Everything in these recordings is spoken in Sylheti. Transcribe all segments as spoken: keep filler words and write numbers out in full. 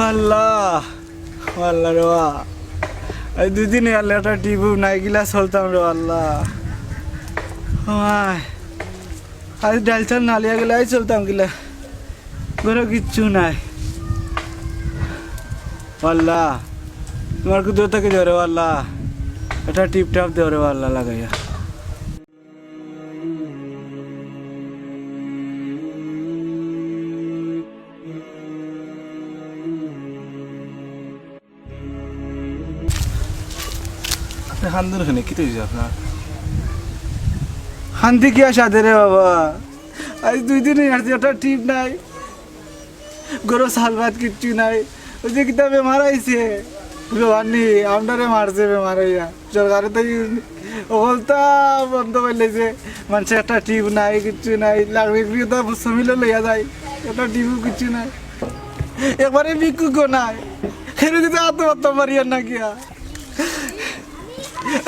আল্লাহ, আল্লাহ রে বা। আজ দুই দিন আল্লাহ একটা টিপু নাই, কিলা চলতাম রে আল্লাহ। আজ ডাইল চাল নালিয়া গেলে আজ চলতাম কিলা? ঘরো কিচ্ছু নাই। আল্লাহ, তোমার কুদরত থাকি দেও রে আল্লাহ, একটা টিপটাপ দেও রে আল্লাহ লাগাইয়া। আপনি কান্দন কেনে? কিতা অইছে আপনার? কান্দি কিয়া সাধে রে বাবা? আজ দুই দিন অইয়া আছে, একটা টিপ নাই, ঘরো চাউল ভাত কিচ্ছু নাই। ওই যে কিতা বেমার আইছে, বেমার নি, আমরারে মারছে বেমার অইয়া। সরকারে তো অকলতা বন্ধ করিলাইছে, মানষে একটা টিপ নাই, কিচ্ছু নাই। লাগবে কি তো সমিলো লইয়া যায়, একটা টিপও কিচ্ছু নাই। একবারে ভিক্ষুকও নাই, হেরে দিতে আত্মহত্যা মারিয়ার না গিয়া।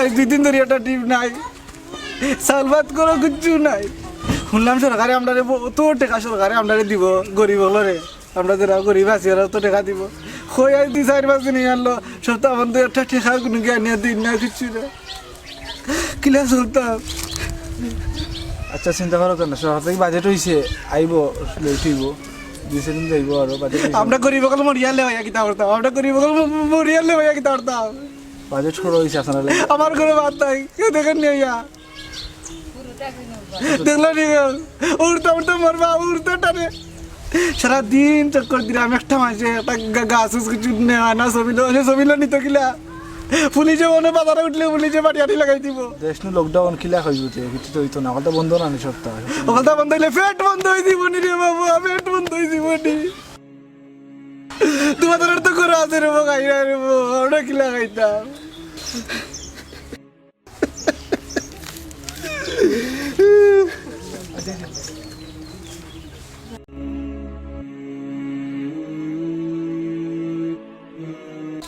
আজ দুই দিন ধরি একটা টিপ নাই, চাউল ভাত ঘরো কিচ্ছু নাই। শুনলাম সরকারে আমরারে ব-, অত টেকা সরকারে আমরারে দিব, গরিব অকলরে। আমরা যেরা গরিব আছি, এরা তো টেকা দিব। কই আজ দুই চাইর পাঁচ দিন অইয়া আনলো, সপ্তাহ বন্ধ, একটা টেকা কুনু গিয়া আনিয়া দিন না, কিচ্ছু না। কিলা চলতাম? আচ্ছা, চিন্তা করো কেনে? সরকার থাকি বাজেট অইছে, আইবো, লেট অইবো, দুই চাইর দিন যাইবো আরো, বাজেট অইছে। আমরা গরিব অকল মরিয়ালে অইয়া কিতা করতাম? আমরা গরিব অকল ম-, ম-, মরিয়ালে অইয়া কিতা করতাম? বাজেট খরচ অইছে আপনার লাগি। আমার ঘরো ভাত নাই, কেউ দেখের নি অইয়া। দেখলা নি গো? উড়তা উড়তা মরবা, উড়তা টানে। সারা দিন চক্কর দিলাম, একটা মাসে একটা গা-, গাছ উছ কিছু নেওয়া না, সমিলো, সে সমিলো নিত কিলা? পুলিশে মনে বাজারে উঠলে পুলিশে বাড়ি আটি লাগাই দিব। দেশ নু লকডাউন কিলা খাইব তে? কিছু তো অইতো না, হকলতা বন্ধ না নি সপ্তাহ। হকলতা বন্ধ অইলে পেট বন্ধ অই দিব নি রে বাবা, পেট বন্ধ অই দিব নি। তোমাদের তো ঘরো আছে রে বাবা, খাই না রে বাবা, আমরা কিলা খাইতাম?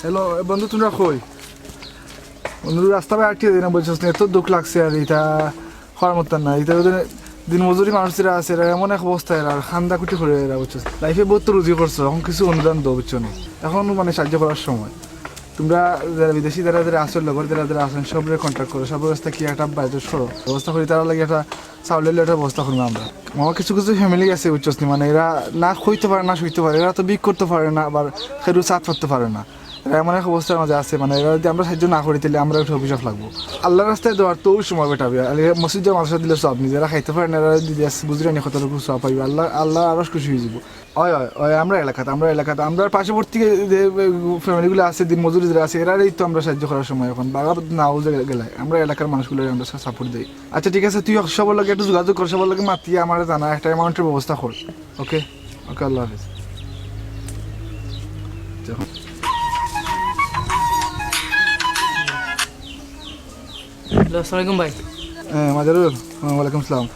হ্যালো, এ বন্ধু, তোমরা কই? বন্ধু, রাস্তা বায় আটকিয়া দেয় না, বুঝছস নি? এত দুঃখ লাগছে আর ইতা কওয়ার মতন না। ইতা ওদের দিন মজুরি মানুষ যেরা আছে, এরা এমন এক অবস্থা, এরা আর কান্দা কুটি করে এরা, বুঝছস? লাইফে বহুত তো রুজি করছো, এখন কিছু অনুদান দেও, বুঝছো নি? এখন মানে সাহায্য করার সময়। তোমরা যারা বিদেশি, যারা যারা আছো, লগর যারা যারা আছেন, সবরে কন্ট্যাক্ট করো, সবর কাছ থাকি একটা বাজেট করো, ব্যবস্থা করি, তারার লাগি একটা চাউলের একটা ব্যবস্থা করবো আমরা। আমার কিছু কিছু ফ্যামিলি আছে, বুঝছস নি, মানে এরা না খাইতে পারে না, শুইতে পারে, এরা তো ভিক করতে পারে না, আবার কেউ ছাদ পাততে পারে না। এরা এমন এক অবস্থার মাঝে আছে, মানে এরা যদি আমরা সাহায্য না করি, তাহলে আমরা একটা অভিশাপ লাগবো। আল্লাহর রাস্তায় দেওয়ার তো ওই সময় বেটা হবে, আর এরা মসজিদে মাদ্রাসা দিলে সব নিজেরা খাইতে পারে না, এরা যদি আছে, বুঝলে নি কতটুকু সব পাইবে, আল্লাহ, আল্লাহ আরো খুশি হয়ে যাবো। ওই, ওই, ওই, আমরা এলাকাত, আমরা এলাকাত, আমরা পার্শ্ববর্তী যে, যে ফ্যামিলিগুলো আছে, দিন মজুরি যারা আছে, এরারই তো আমরা সাহায্য করার সময় এখন, বাবা না বুঝে গেলে, আমরা এলাকার মানুষগুলো আমরা সাপোর্ট দেই। আচ্ছা, ঠিক আছে, তুই সবার লগে একটু যোগাযোগ কর, সবার লগে মাতিয়া আমার জানা একটা অ্যামাউন্টের ব্যবস্থা কর। ওকে, ওকে, আল্লাহ হাফেজ। আচ্ছা। হ্যালো, আসসালামু আলাইকুম ভাই। হ্যাঁ, মাজারুল, হ্যাঁ, ওয়ালাইকুম আসসালাম।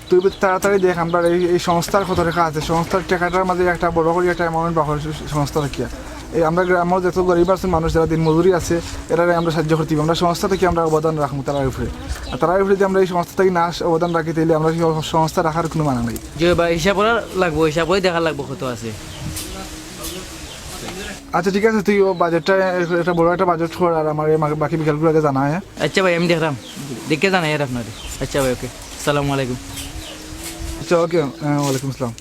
তুই তাড়াতাড়ি দেখ, আমরা এই, এই সংস্থার কত টেকা আছে, সংস্থার টেকাটার মাঝে একটা বড় করি একটা অ্যামাউন্ট বার কর সংস্থা রাখিয়া। এই আমরা গ্রামের যত গরিব আছে মানুষ, যারা দিন মজুরি আছে, এরারে আমরা সাহায্য করতে হইব। আমরা সংস্থা থাকি আমরা অবদান রাখবো তারার উপরে। আর তারার উপরে যদি আমরা এই সংস্থা থাকি না অবদান রাখি, তাহলে আমরা এই সংস্থা রাখার কোনো মানে নাই। জি ভাই, হিসাব করা লাগবো, হিসাব করে দেখা লাগবো কত আছে। আচ্ছা, ঠিক আছে, তুই ও বাজেটটা, একটা বড় একটা বাজেট কর, আর আমার এই মা-, বাকি বিকল্পগুলো আগে জানা, হ্যাঁ? আচ্ছা ভাই, আমি দেখলাম, দেখে জানাই আর আপনারে। আচ্ছা ভাই, ওকে, আসসালামু আলাইকুম। আচ্ছা, ওকে, হ্যাঁ, ওয়ালাইকুম আসসালাম।